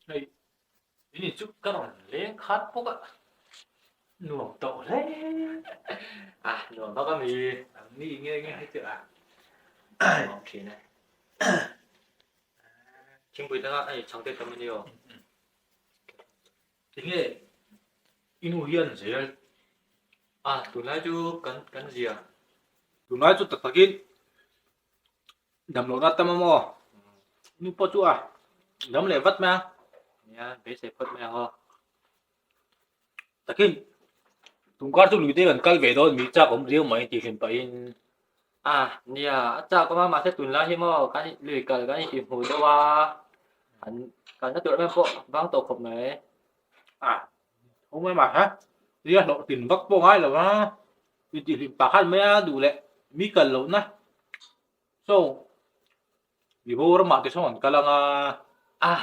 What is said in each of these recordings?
Hei in in chu ka rawn leng khat bawk a, nuam tawh hle. A nuam bawk a mi. Ang ni nge nge hei chu a nuam thin e. Thingpui danga hei chhangte tam a ni aw. Tinge i nu hian zel a tunlai chu kan kan zia. Tunlai chu tak takin dam lohna tam a maw? Nu pawh chu a dam leh vat mai a. Nia beisei phawt mai ang aw. Takin tungkar chu luite kan kal ve dawn mi chak awm riau mai tih hlim pahin. A nia a chak awm a mahse tunlai hi maw kan lui kal kan intihhmuh deuh a an kalna tur em em pawh vang tawh khawp mai. A awm em a ha nia hlawhtlin vak pawh ngai lo a intihhlim pah khan mai a duh leh mi kal lohna saw Mibo ramah te sawn an kal ang a. A,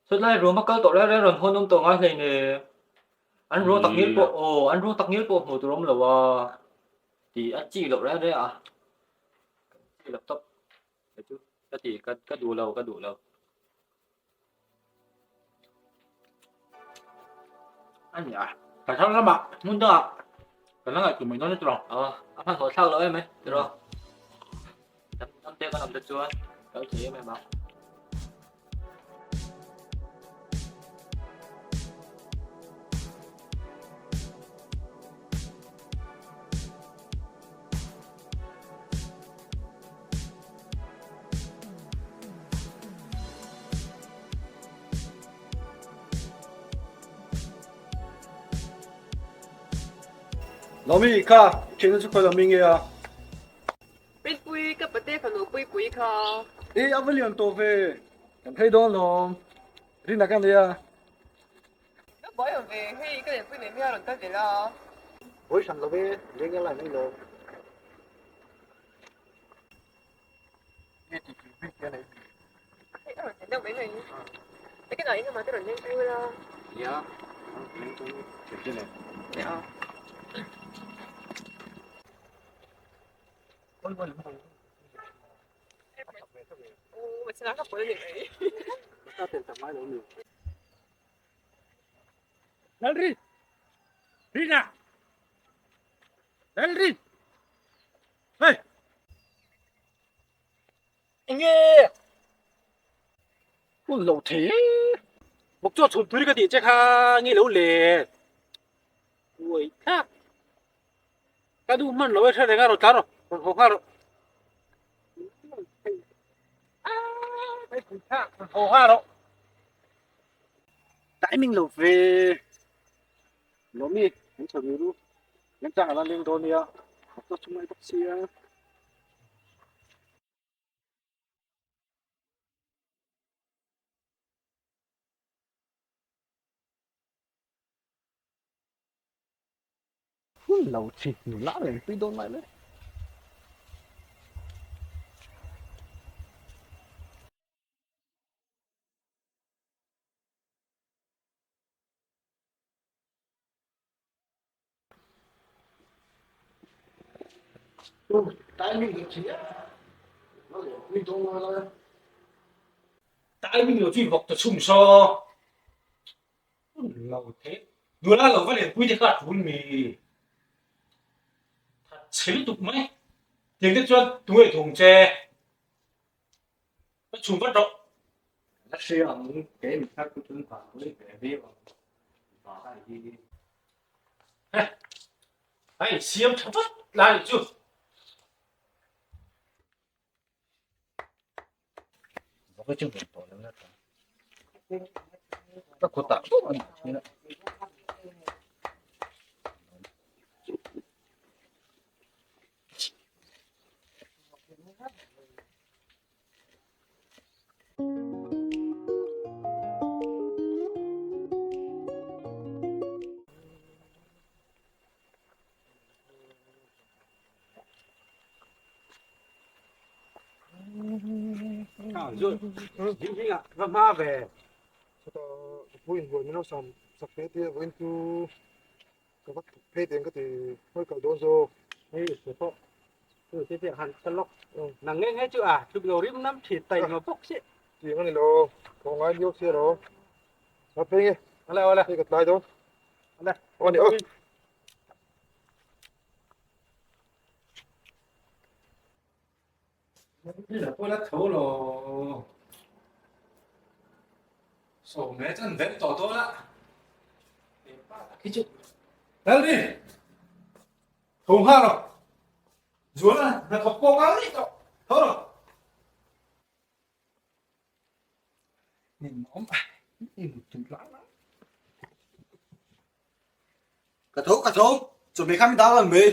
chawtlai ruam a kal tawh reng reng rawn hawn awm tawh ngai hlei ne. An ruang tak ngil pawh aw, an ruang tak ngil pawh hmuh tur awm lo a tih a chi loh reng reng a. Kan chi loh tawp kei chu ka ti ka ka duh lo ka duh lo. A ni a, ka thlang lamah hmun dangah kan la ngaihtuah mai dawn a tawh ang. Aw, a hmanhmawh thlak loh em e tiraw. Dam dam te kan awm te chuan kal thei em em ang. Lawmi kha i thianna chu khawi lawmi nge a? Rinpui, ka pate fanu Puipui kha. E a va lian tawh ve. Kan phei dawn lawm. Rina ka nia. Ka buai awm ve, hei ka lenpui mai mai a rawn kal ve la. Buai hran lo ve, leng a lai mai lawm. Hei a rawn thlen deuh mai mai. Nakinah in lamah te rawn leng pui la. Nia, leng pui thei te nen. Nia. Lalri! Rina! Lalri! Hei! Enge? Hun lo thei e. Bawk chaw chhum turi ka tih che kha nge lo let. Uai thlak. Ka duh hman lo e hre reng a rawn tlan rawh. Rawn haw nghal rawh. Haw nghal rawh. Timing lo ve. Lawmi an chho ve ru. Lemchang a la leng dawn nia. Bawk chaw chhum mai bawk sia. Hun lo chi nula reng pui dawn lai mai. Timing lo chi a, nula reng pui dawn lai lai. Timing lo chi vawk ta chhung saw. Lo thei nula lo va lenpui te kha a tul mi that chhe lutuk mai tiang te chuan tunge thung che ka chhum vat rawh. La hria ang kei mi thar chu chun vang pui ve viau ang va a ni hi. Heh a insiam tha vat lai chu. Ka kutah bawk a nih thin a. Va hma ve. Chutah ka pu in buai min lo sam sak ve tia vawiin chu ka va thawk phei teng ka ti hawi kal dawn zawk. Hei se pawh chu te te han ka lawk nang nge nge chu a tluk lo rim nam thi tai ma bawk si. Tiang a ni lo, thawh ngai miau sia lo. Ka phei nge. Awle awle. Hei ka tlai dawn. Awle. Aw ni aw. Pawh la tho lo. Sawm leh chuan vek tawh dawn a. Khi chu. Lalri. Tho nghal rawh. Zuala hnathawk pawh ngal rih tawh. Tho rawh. Ka tho ka tho chawhmeh kha mi dang ang mai.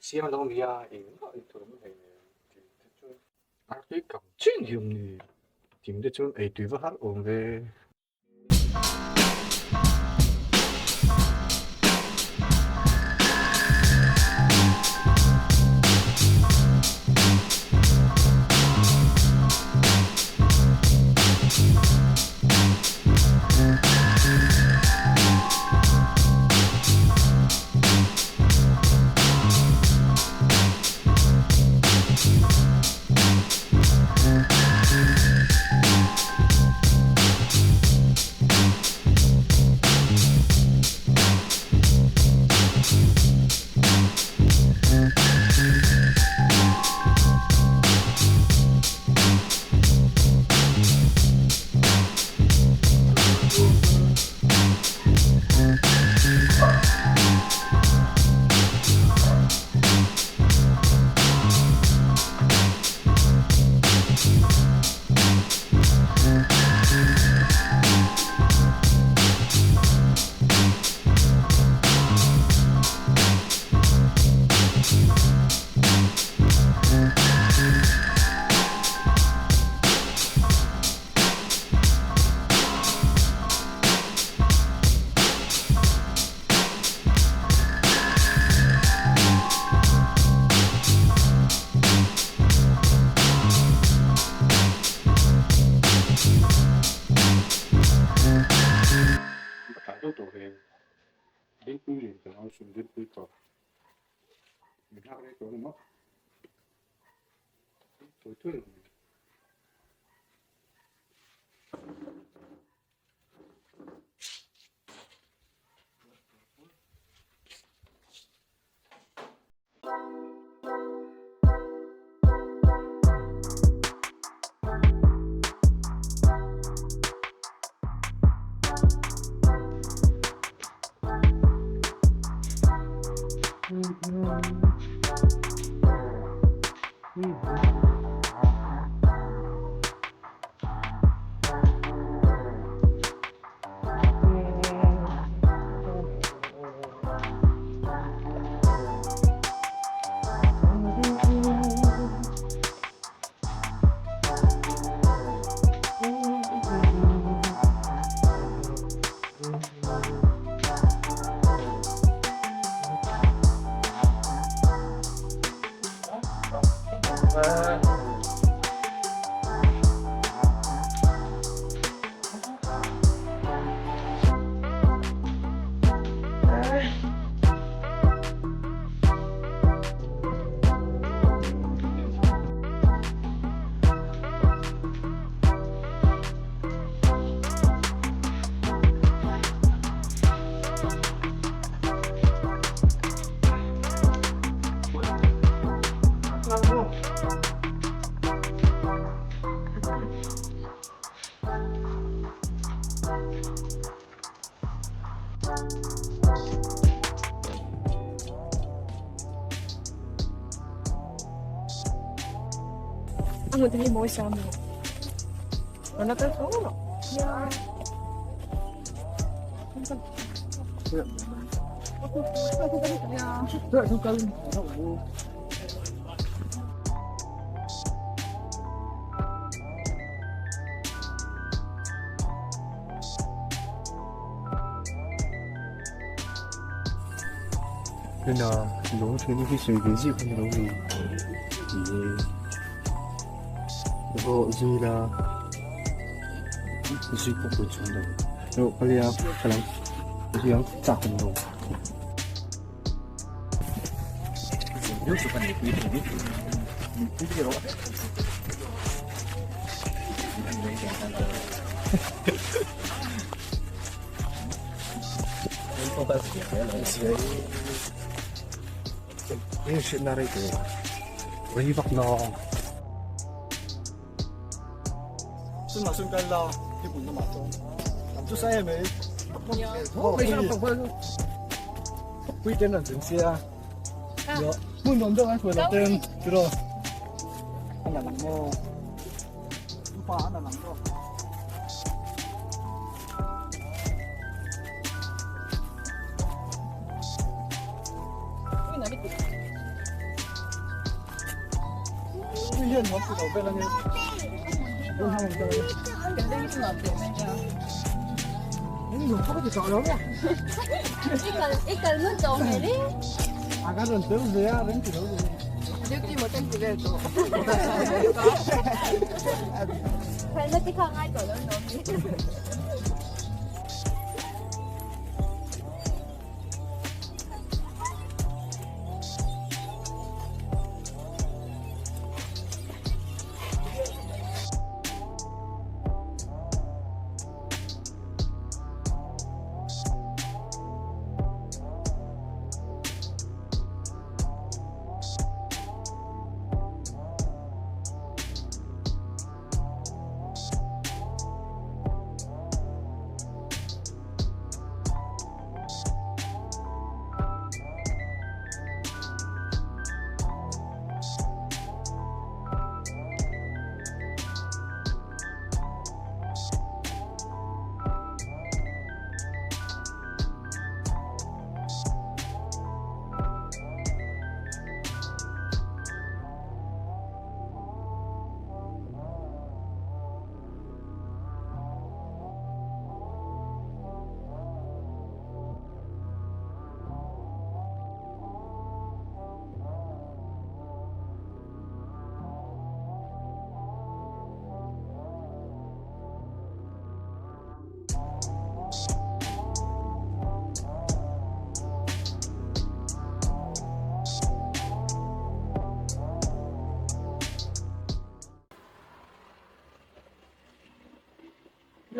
Siam lo nia engmah ei tur awm hlei nen tih te chu artui kam chin hi awm ni tim te chuan ei tui va har awm ve. A hmun te hi mawi sa maw? Rawn la kal tho rawh. Tuna lung thil hi sawi ve zeuh a ni lo ni. Pawh zui la zui pawh pawh chuan lo rawh ka lia ka lo zui ang chak an lo. Rei vak nawng. Tunah chuan kal la i hmun lamah chuan kan chu sa em mai. Pui ten an zin sia. Hmun nuam deuh an hruai lo ten tiraw. An la lang maw. Pa an la lang maw.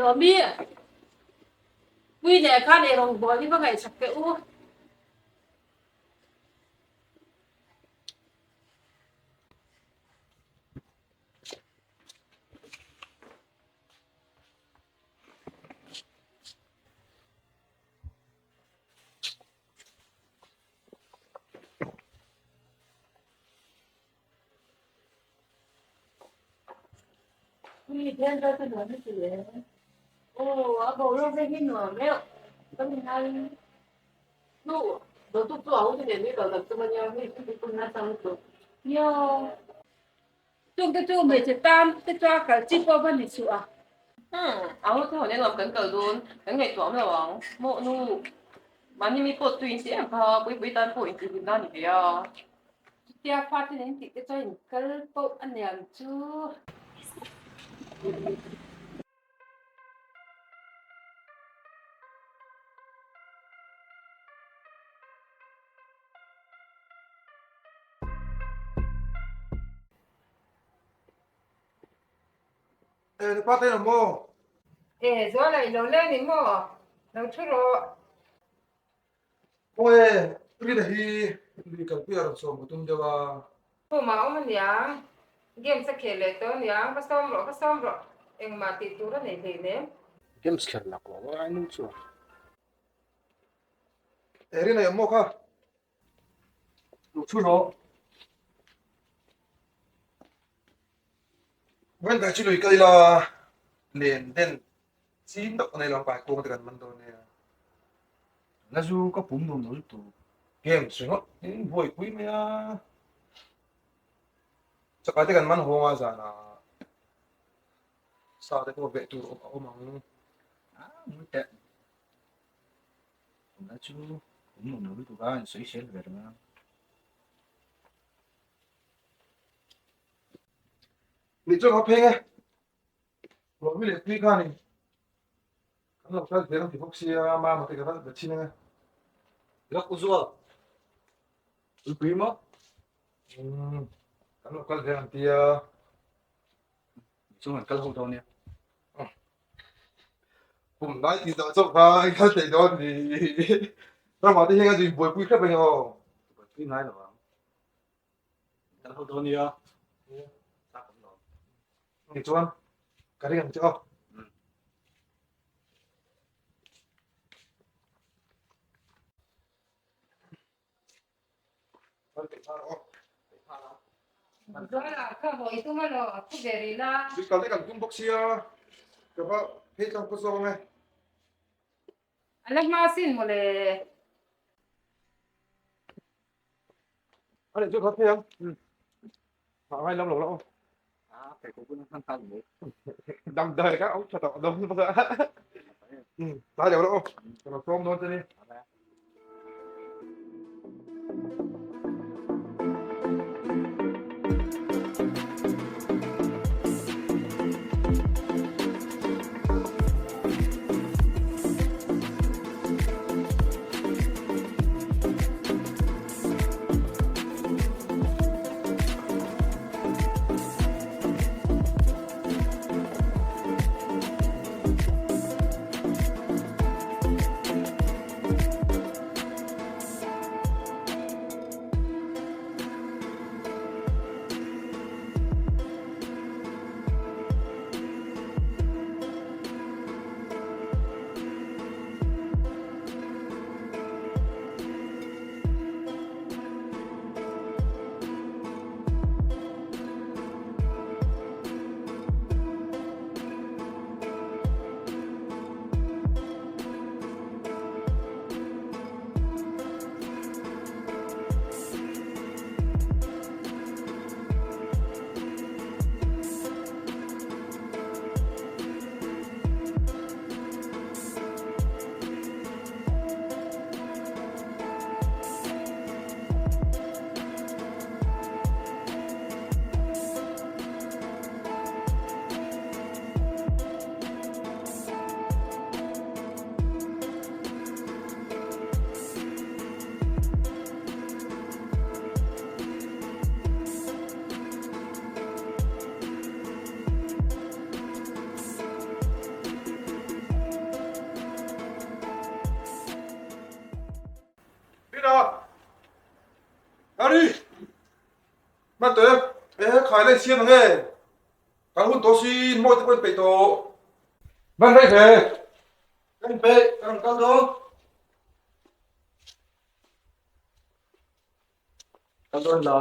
Lawmi, Pui leh khan ei rawngbawl hi va ngaihsak teh u. Chung te chu hmeichhe tan te chu a kal chi pawh va ni suh a. Umm, a ho te ho nen nuam kan kal dawn, kan ngaihtuah awm lo ang. Maw nu, mahni mi pawh chu in ti em kha, puipui tan pawh intihhlim nan ni ve a. Chutia fate nen tih te chuan in kal poh a niam chu. E, ni pa te maw? E, Zuala i lo leng ni maw? Lo thu rawh. Aw e, Rina hi lui kalpui a rawn sawm ka tum deuh a. Khumah a awm aniang, games a khel leh tawh aniang, va sawm rawh, va sawm rawh, engmah tih tur a nei hleinem. Games kher lak lo a nu chuan. E, Rina i awm maw kha? Lo thu rawh. Vawiin chu lui kal ila len den chim deuh ka nei lo ang paikuang te kan man dawn nia. La zu ka pum nuam lo lutuk. Games ringawt in buaipui mai a. Chakai te kan man hawng a zanah sa te pawh veh tur a awm ang. A nui teh. Tunah chu pum nuam lo lutuk a in sawi sel ve reng a. Nih chuan ka pheng e. Ruahmi leh tui khanin kan lo kal zel ang ti bawk sia mama te ka va la chhin ang e. Lak u zual. Uipui maw? Umm kan lo kal zel ang tia. Chuan kan kal ho dawn nia. Pum lai tih zawh chauh kha i kal thei dawn ni. Ramah te hian a zui buaipui hrep ang aw. Buaipui ngai lo ang. Kal ho dawn nia. Chak awm lo. Ni chuan ka ring ang che aw. Zuala kha haw i tum alo a phu ve rih la. Tui kal te kan tum bawk sia ka va phei tlang khaw zawk ang e. A la hma sin mawle. A leh chu kha phei ang. Hah ngai lam lo la aw. A phei ko bun han kal mai. Dam dai ka au tha tawh dawn bawk a. Tlai deuh la aw. Ka lo sawm dawn che ni. Pina! Harry! Mate, e khai lai siam ang e. Kan hun tawh sin, mawi te pawh in peih tawh. Van rei ve. Ka in peih, ka rawn kal dawn. Kal dawn la,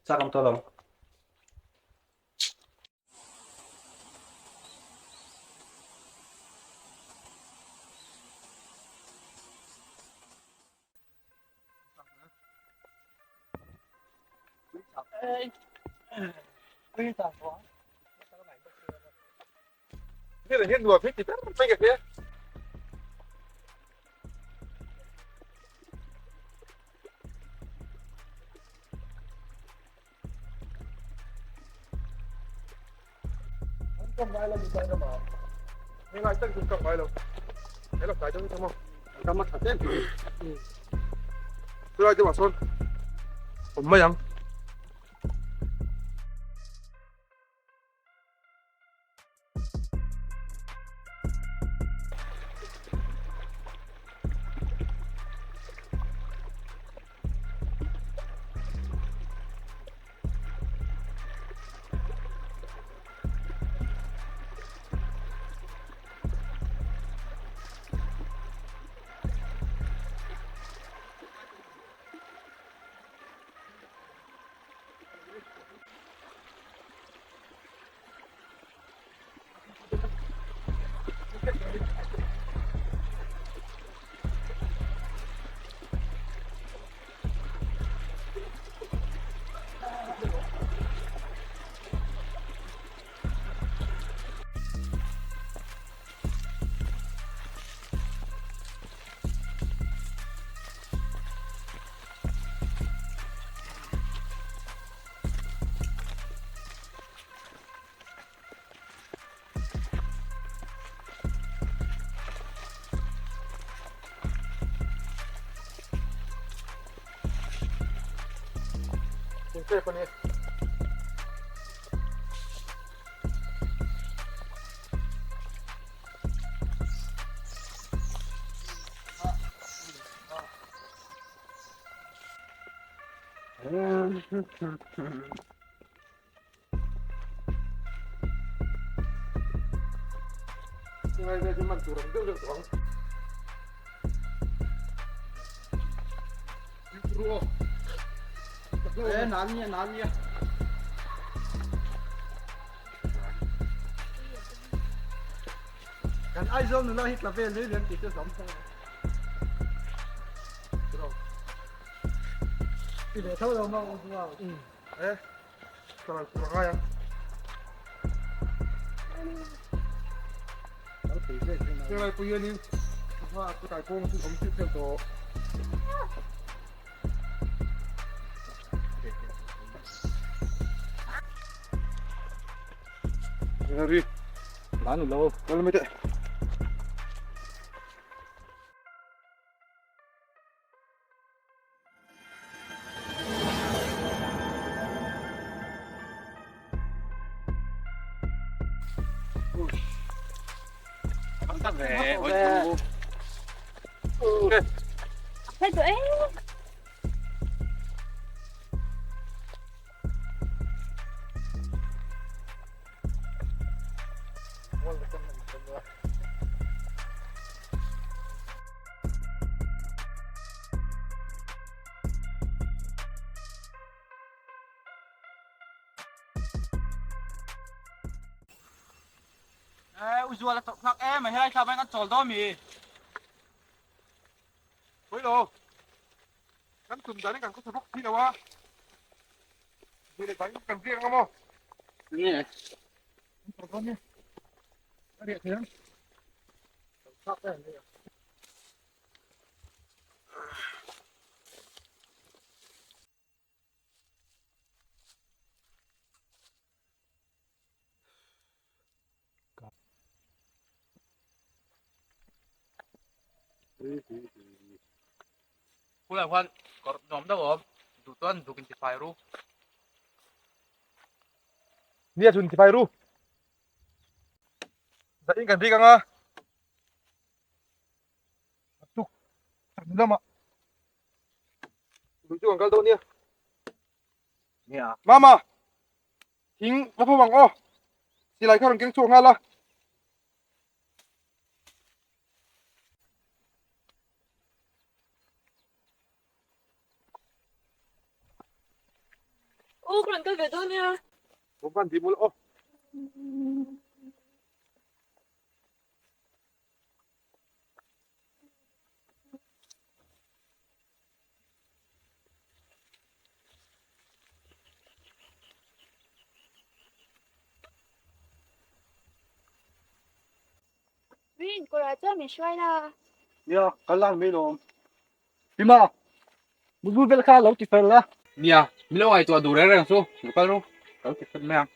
chak ang tawh lo. Thế là hết đùa thích thì tất cả thế. An kam ngai lo mi tai na ma. Ni ngai tak chung kam ngai lo. He lo tai chung chamo. Kam a that em. Tu lai te wa sawn. Awm mai ang. tling tep a ni. Ngai ve chu man tur ang deuh deuh tawh ang. E nan nia nan nia. Kan Aizawl nula hi tla vel mai lian tih chu zam ta. Ti leh tho lo maw u E ka ral tur a ngai ang. Heng pawh hianin sangha te kaikuang chu awm chiah chiah tawh. Ri. Lan lo. Kal mai teh. U Zuala chawlh thlak em a helai thla mai kan chawl dawn mi. Pawih lo. Kan tum dan in kan khawsa bawk si lo a. Zui leh bang kan riak ang maw? Nge. Kan chawl dawn ni. A riah thei ang. Chawlh thlak em a. Khulai khuan kawr nuam deuh a awm duh chuan zuk intifai ru. Nia zuk intifai ru. Zah in kan rik ang a. A tuk chan lamah lui chu kan kal dawn nia. Nia. Mama thing va pawm ang aw. Silai kha rawn keng chhuak nghal a. U ka rawn kal ve dawn nia. Awm khan tih mawlh aw. Rin, kawrah chuan min hruai la. Nia, kal lan mai lawm. Pima, mutbu vel kha lo ti fel la. Nia, min lo ngaihtuah duh reng reng chu, lo kal ru, ka lo ti fel mai ang.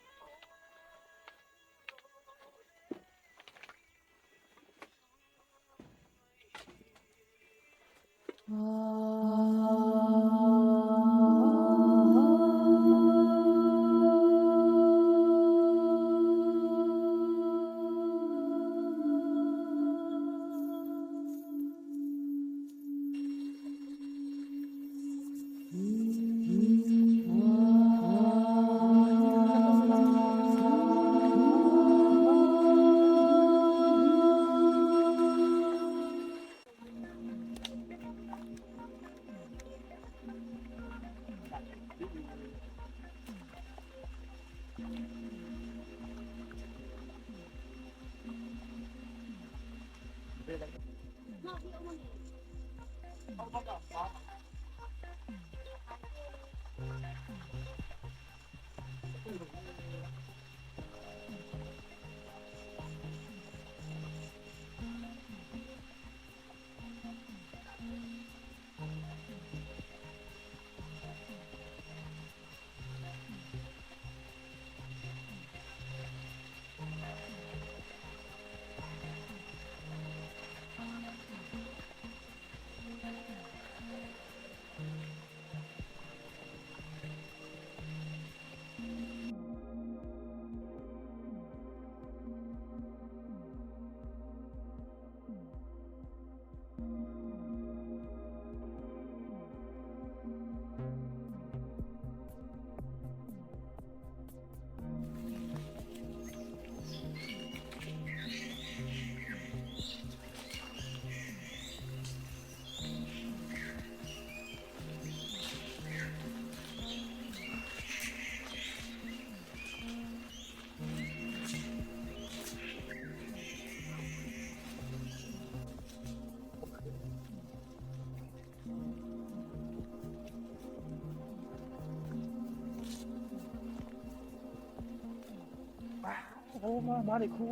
Ma ma ni khu.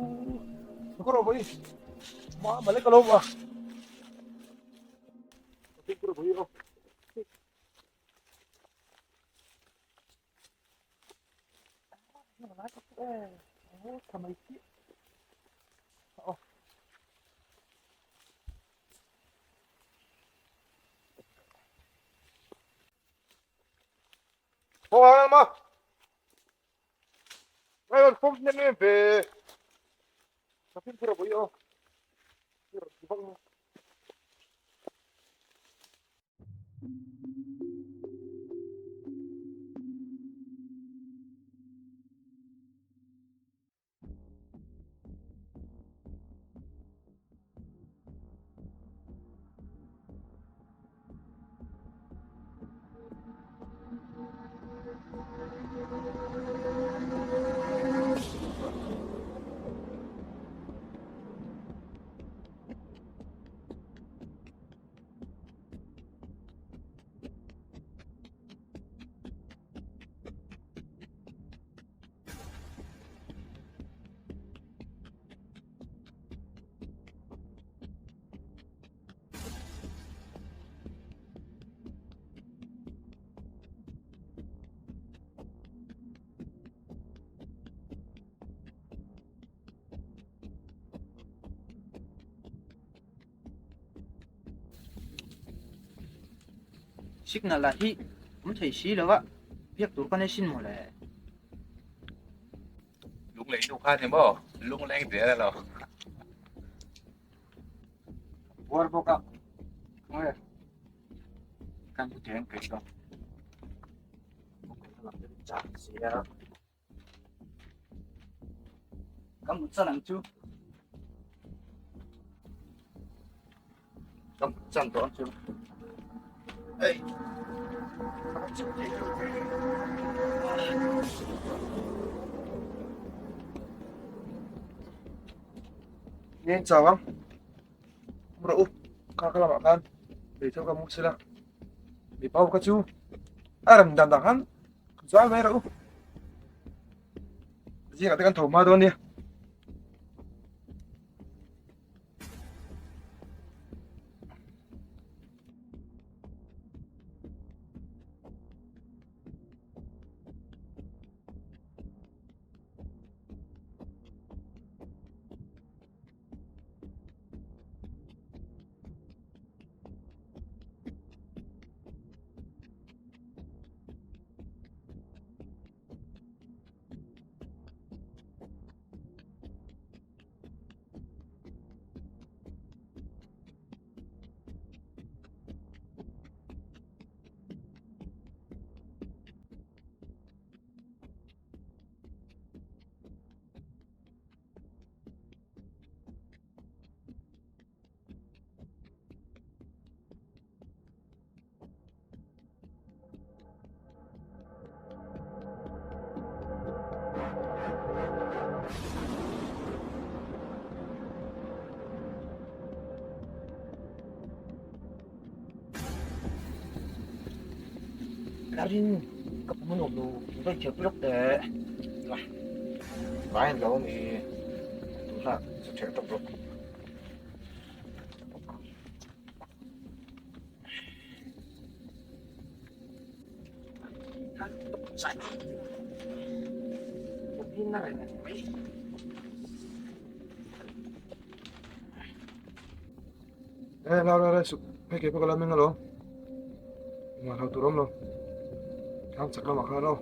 Ko ro boi. Ma ma le ka lo ma. Ko ro boi o. Signal lah hi awm thei si lo a, biak tur ka nei sin maw le. Lunglei nu kha ni maw? Lungleng zel a lo. Buar bawk a, khawnge kan pu teng kei chuan chak si a. Ka mut chan ang chu. Ka mut chan tawh ang chu. Ei. Ngen chau ang. Mura u. Ka ka lamah khan. Lei theuh ka mu sila. Mi pau ka chu. A rem dan dan khan. Zai mai rawh u. Zingah te kan tho hma dawn nia. Larin ka pum a nuam lo va inchhir pui lawk teh. Vai an lo a ni tunah chu ṭhelh tawp rawh. Eh, la la la, suk hei kei pawh ka la meng alawm. Engmah hlau tur a awm lo. Thlang chak lamah khan aw.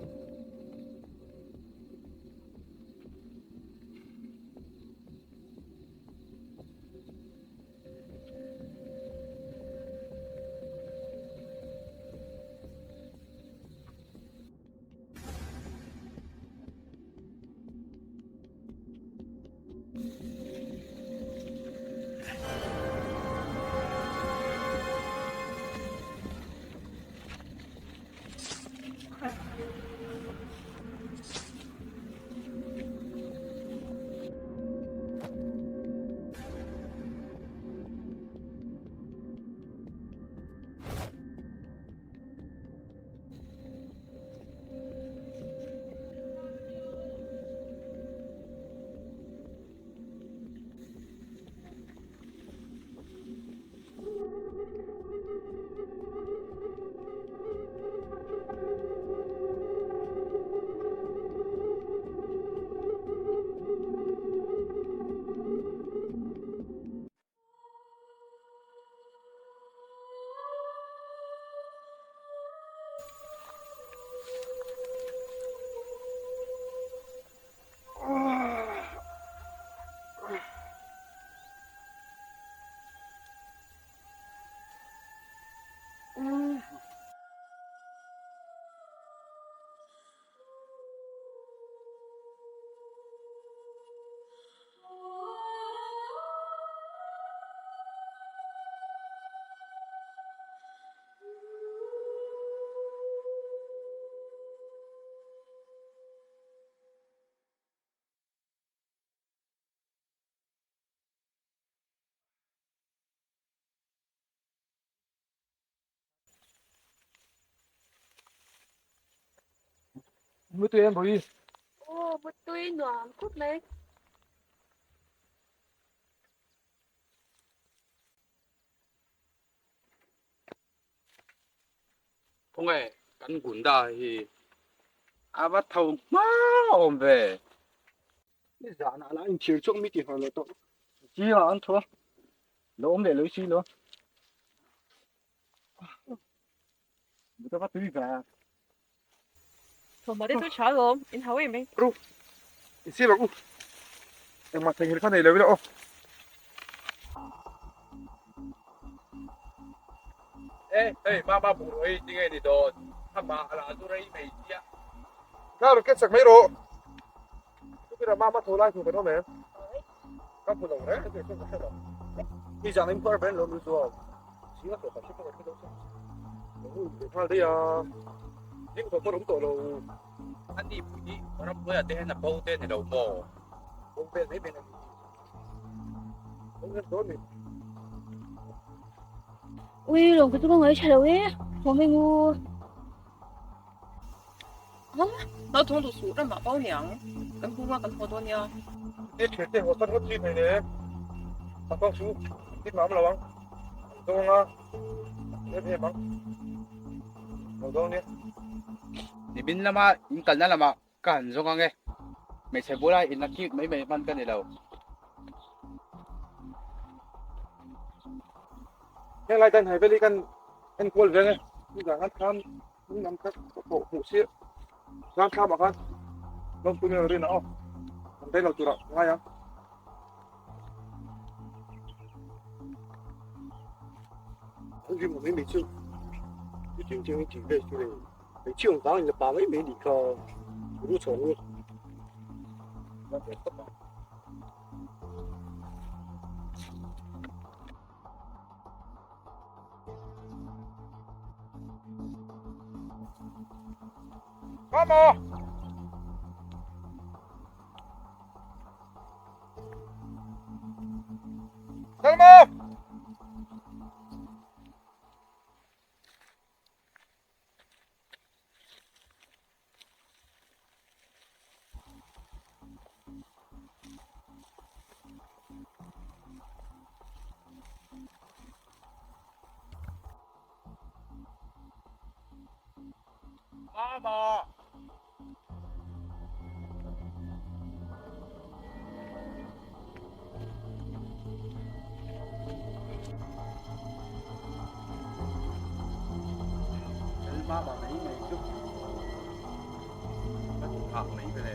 Mutui em Bawihi? Aw mutui nuam khawp mai. Khawnge kan Gunda hi a va tho hma awm ve. Ni zanah lah inchhir chawk mi tih harh loh tawh. Zingah an tho a, lo awm leh lo si lo. Muta va tui ve. Thawmhnaw te chu tha alawm, in hau em mai. Ru, in sir ang u. Engmah theihnghilh kha nei lo ila aw. E, hei mama bungrua hi tinge ni dawn? Amah a la zu rei mai sia. Ka rawn ken sak mai rawh. Chupirah mama tho lai hmu kan awm em? Ka hmu lo reng reng chuan ka hre lo. Ni zang in phuar ber lo nu chuan zinga tawh ka hre pawh ka hre lo chuan lo nu ve nghal daih a, ding tawh pawh a awm tawh lo. A ni pui hi ramhnuaiah te hian a bo te a ni lo maw? Bo vel mai ven a ni. Bo em dawn ni. Ui lawng ka chu ka ngaih tha lo e, haw mai ngu. Nau thawng duh suh ramah pau niang kan hung a kan haw dawn nia. Ti thir te haw san ngawt chi hmei nen a kawng chu ti mam lo ang an zawng a em em ang lo dawn nia. Nimin lama in kalna lamah ka han zawng ang e, hmeichhe bula in la cute mai mai hman ka ni lo. Heng lai tan hai veli kan enkual veng e, nizan an thlam Hnung lam kha ka pawh hmuh chiah zan thlam ah khan lawmpui mai rin a aw an rei lo turah ka ngai ang. An rim mai mai chu chu ching ching in tih vel chu le hmeichhe awm vang in la pa mai mai nih kha ru chhawng ru. Mama! Salma! Mama! Mama mai mai chu ka ti phah mai vele.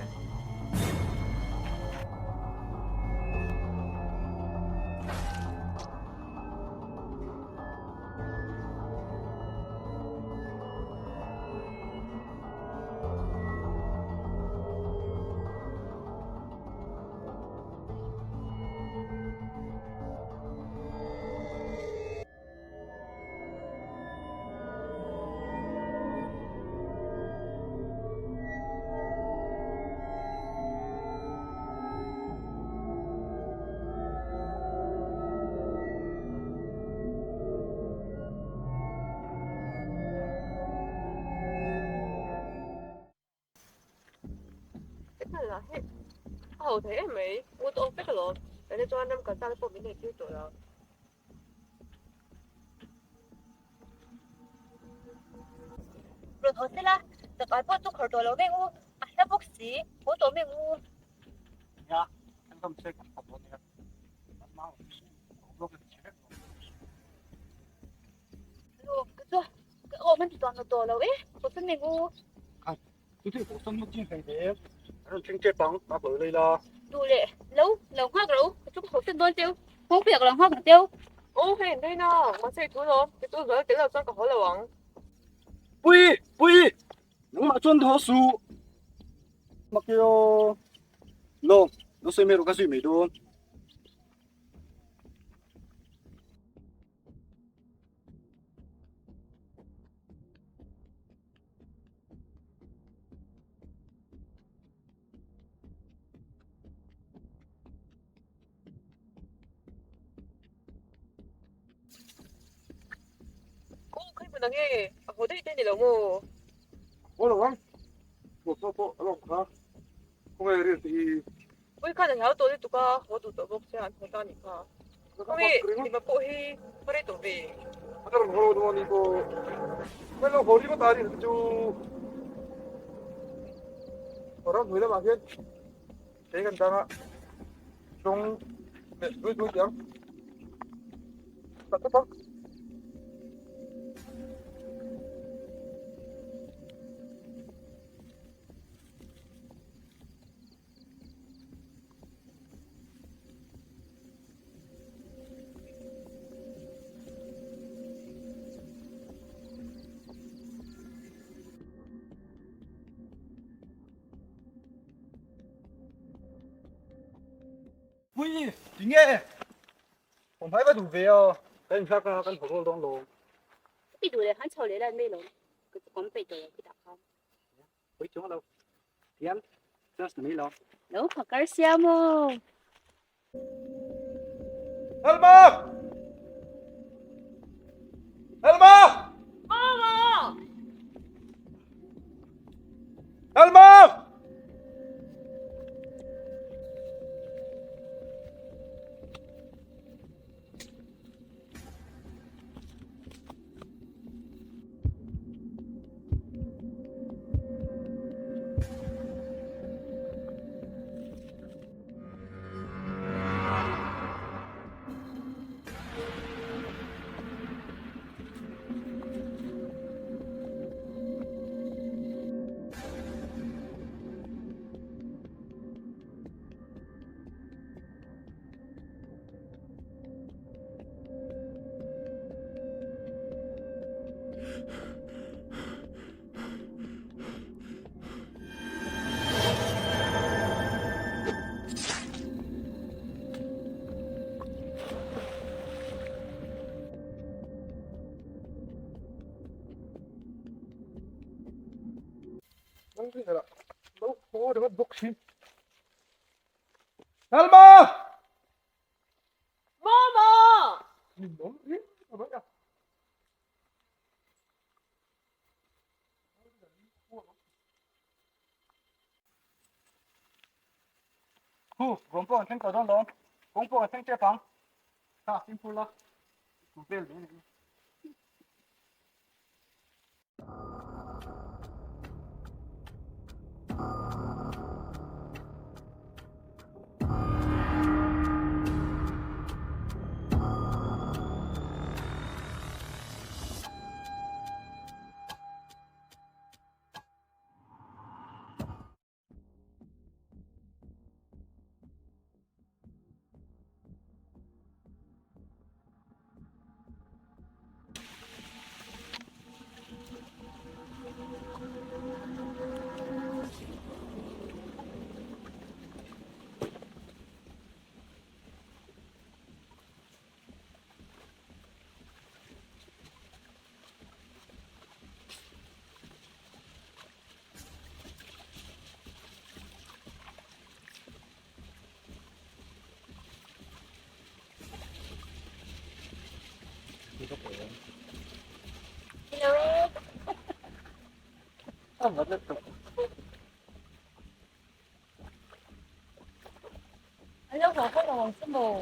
Hna hi a ho thei em mai, mu tawk vek alawm, enge chuan ram kal tak te pawh min neih tir tawh lo. Rawn haw sela, chakai pawh chu khawr tawh lo mai u, a hla bawk si, haw tawh mai u. Nia, kan ram se kan khawp dawn nia, kan mau lawk in chhe vek lo. Lawm ka chu, ka awm an ti tawh tawh lo e, haw san mai u. Khai, chu chu haw san ngawt chin hlei ve, an rawn thleng tep ang, nghak lo lei la. Duh leh lo, lo nghak ro, ka chu ka haw san dawn cheu, nghawng piak lo nghak ang cheu. Aw hei an daina, mahse i thu lawm, ka chu zual tel lo chuan ka haw lo ang. Pui! Pui! Nangmah chuan haw suh. Makio, Lawm, lo sawi mai rawh ka zui mai dawn. Aw khawi hmun ang e, a haw daih te ni lo maw? Haw lo ang. Thuamhnaw pawh a lawm kha. Khawnge rian te hi? Pui khan a hlau tawh lutuk a, haw duh tawh bawk sia an haw ta a nih kha. Khawnge Hlima pawh hi haw rei tawh ve. A rawn haw lo dawn a ni pawh. Khawnge lo haw ringawt a rian te chu. Ramhnuai lamah hian Kei kan dang a tawng leh dui dui tih ang tak tak ang. Pui, tinge? Awm hai va duh ve a, kan inthlak a, kan haw rual dawn lo. I duh leh han chho leh lan mai lo, ka chu kawm peih tawh lo khitah khan. Pui chuang lo, tiang just mai lo. Lo phakar sia maw? Helma! Helma! Mama! Helma! Helma! Mama! Hu, ruam pawh an thleng tawh dawn lawm. Kawng pawh an thleng tep ang. Kha, fimkhur la. Ku vel mai a ni. An lo haw haw lo ang chu maw?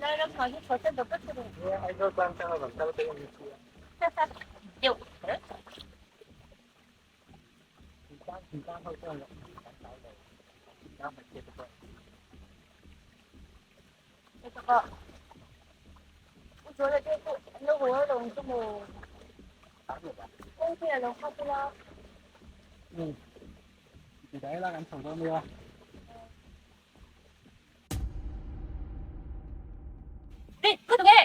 Lai ram hah hi chho chat dawp dawp chu ni. Deuh. U Zuala te pawh an lo haw lo ang chu maw? Kawngte a lo nghak ula. Hey, khaw tuk e!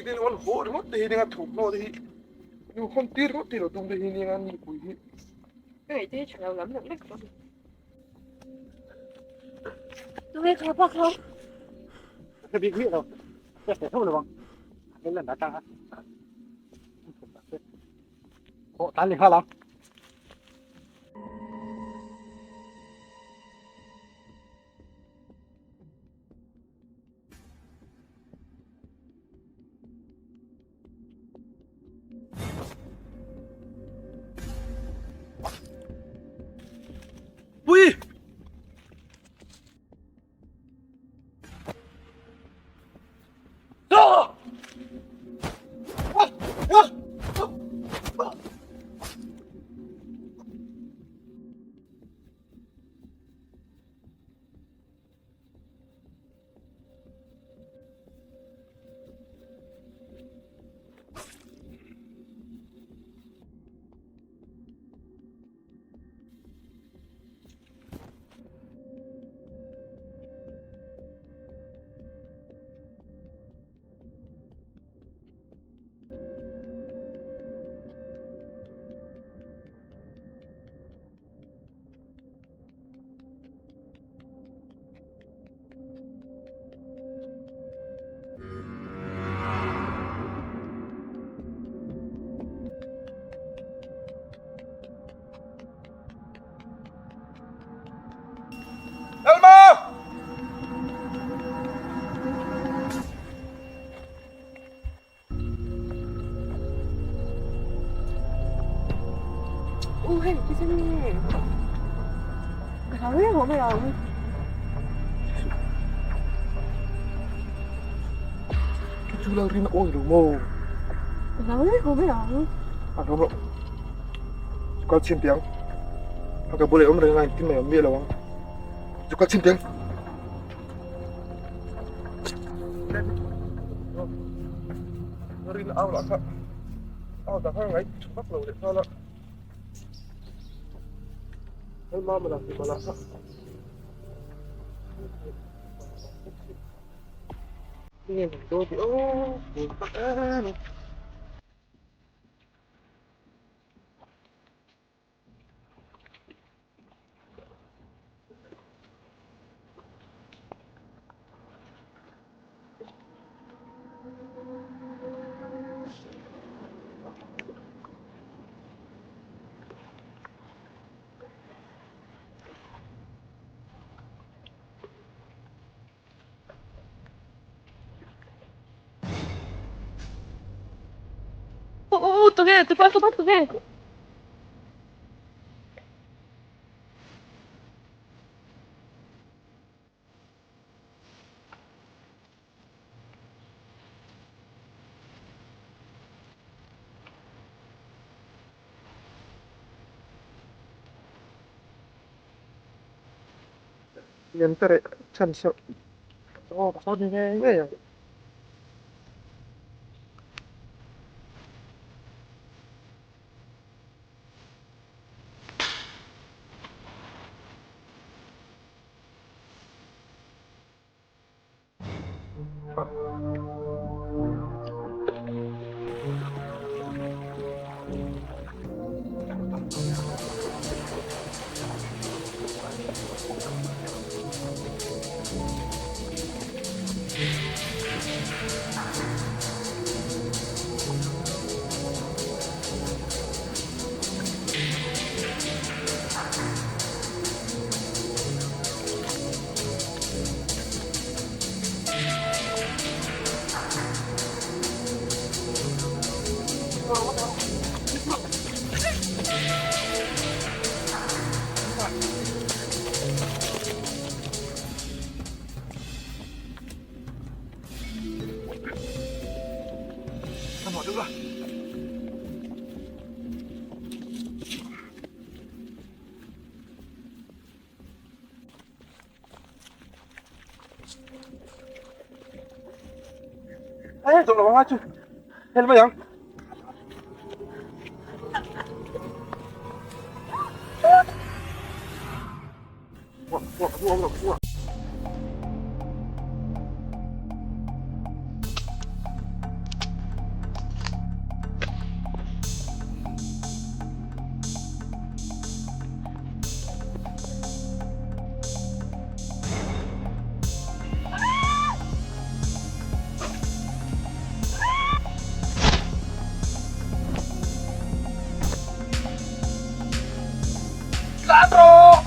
hi an haw ringawt te hi nia thawmhnaw te hi nu khawm tir ringawt te hi lo tum te hi nia nipui hi. Ka ngaih te hi tha lo lam lek lek tawh a ni. Tunge kha pa kha? Ka bik miah lo. Ka hre tho lo ang. A lan atang a. Aw tan leh nghal ang. Pui! Elma! U hei ti sen nge? Ka hlau reng awm mai ang. Chu lal rin a awi lo maw? Ka hlau reng awm mai ang. A hlawm loh. Chu kal chhin teh ang. A ka bula i awm reng a engtin mai awm miah lo ang. Chu kal chhin teh ang. Rin au lah kha au dah kha ngai tha vak lo leh nghal a. Hei mama lah ti mala kha. Nge min dawn ti aw tak em. U tunge tupa tupa tunge. Lian te reh chhan saw aw ka saw ni ngei ngei ang. Ê, tụi nó chứ. Hello mấy ông. Ua, ua, ua, ua, ua. Tlan rawh!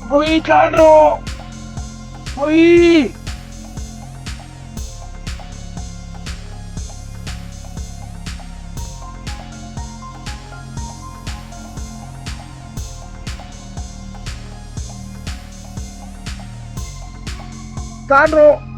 Pui tlan rawh! Pui! Tlan rawh!